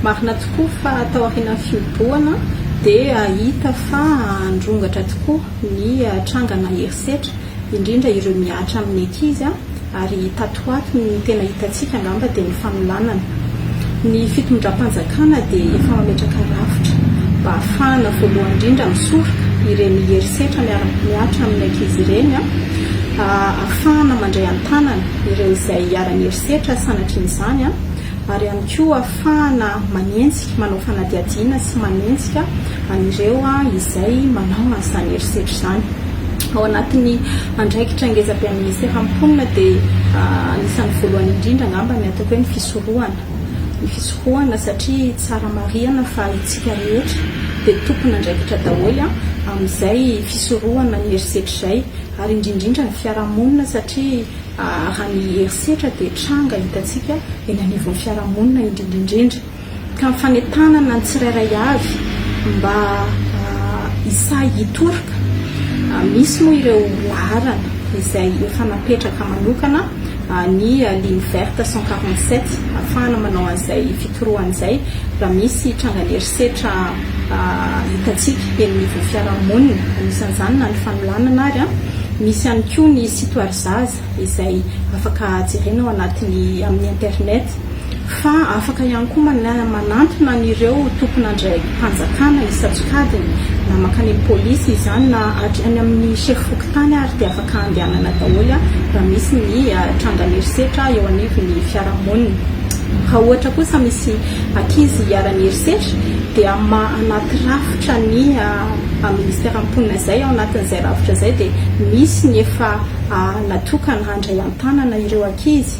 Marina tokoa fa taorian'ny fihobohana dia hita fa nirongatra tokoa ny trangana herisetra, indrindra ireo mihatra amin'ny ankizy ary tato ho ato ny tena hitantsika angamba dia ny fanolanana. Ny fitondram-panjakana dia efa mametraka rafitra mba hahafahana voalohany indrindra misoroka ireny herisetra mihatra amin'ny ankizy ireny, ahafahana mandray an-tanana ireo izay iharan'ny herisetra sanatrian'izany ary ihany koa ahafahana manenjika, manao fanadihadiana sy manenjika an'ireo izay manao an'izany herisetra izany. Ao anatin'ny andraikitra ngezabe amin'ny Minisiteran'ny Mponina dia anisan'ny voalohany indrindra angamba ny ataoko hoe ny fisorohana. Ny fisorohana satria tsara marihana fa isika rehetra dia tompon'andraikitra daholo amin'izay fisorohana ny herisetra izay ary indrindra indrindra ny fiarahamonina satria raha ny herisetra dia tranga hitantsika eny anivon'ny fiarahamonina indrindra indrindra. Ka ny fanentanana ny tsirairay avy mba hisahy hitoroka. Misy moa ireo laharana izay efa napetraka manokana ny ligne verte 147 ahafahana manao an'izay fitorohana izay raha misy trangan'herisetra hitantsika eny anivon'ny fiarahamonina, anisan'izany na ny fanolanana ary. Misy ihany koa ny site Oarizaza izay afaka jerena ao anatin'ny amin'ny internet. Fa afaka ihany koa manantona an'ireo tompon'andraiki-panjakana isan-tsokajiny, na mankany amin'ny polisy izany na hatrany amin'ny chef fokontany ary dia afaka andehanana daholo raha misy ny trangan'herisetra eo anivon'ny fiarahamonina. Raha ohatra kosa misy ankizy iharan'ny herisetra dia amin'ny maha anaty rafitra ny ministeran'ny mponina izay, ao anatin'izay rafitra izay dia misy ny efa natokana handray an-tanana ireo ankizy,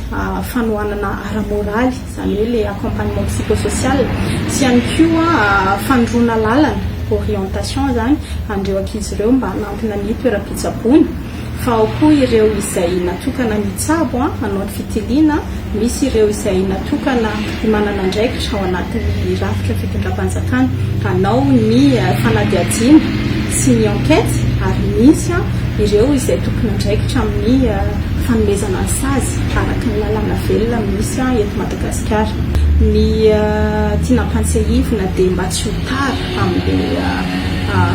fanohanana ara-moraly, izany hoe ilay accompagnement psychosocial, sy ihany koa fanoroana lalana, orientation izany, an'ireo ankizy ireo mba hanantona ny toeram-pitsaboana. Fa ao koa ireo izay natokana ny hitsabo, hanao ny fitiliana, misy ireo izay natokana ho manana andraikitra ao anatin'ny rafitra fitondram-panjakana hanao ny fanadihadiana sy ny enquête ary misy ireo izay tompon'andraikitra amin'ny fanomezana ny sazy araka ny lalàna velona misy eto Madagasikara. Ny tiana ampantsiahivina dia mba tsy ho tara amin'ilay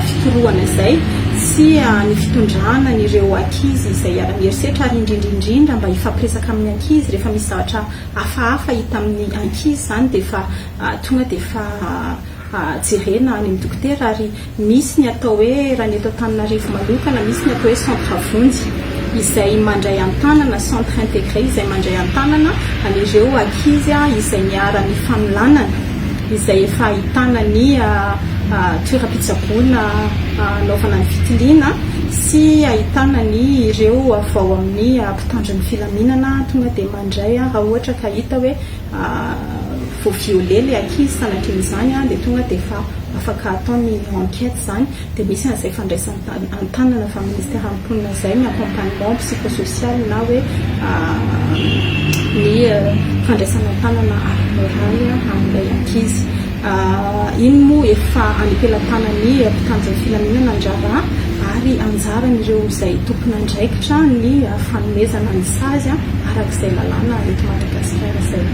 fitorohana izay sy ny fitondrana an'ireo ankizy izay iharan'ny herisetra ary indrindra indrindra mba hifampiresaka amin'ny ankizy rehefa misy zavatra hafahafa hita amin'ny ankizy izany dia efa tonga dia efa jerena any amin'ny dokotera ary misy ny atao hoe, raha ny eto Antananarivo manokana, misy ny atao hoe centre vonjy izay mandray an-tanana, centre intégré izay mandray an-tanana an'ireo ankizy izay niharan'ny fanolanana, izay efa ahitana ny toeram-pitsaboana hanaovana ny fitiliana sy ahitana ny ireo avy ao amin'ny mpitandro ny filaminana tonga dia mandray raha ohatra ka hita hoe vao violer le ankizy sanatrian'izany dia tonga dia efa afaka atao ny enquête izany dia misy an'izay fandraisana an-tanana avy amin'ny ministeran'ny mponina izay ny accompagnement psychosocial na hoe ny fandraisana an-tanana ara-moraly amin'ilay ankizy. Iny moa efa any am-pelatanan'ny mpitandro ny filaminana ny raharaha ary anjaran'ireo izay tompon'andraikitra ny fanomezana ny sazy araka izay lalàna eto Madagasikara izay.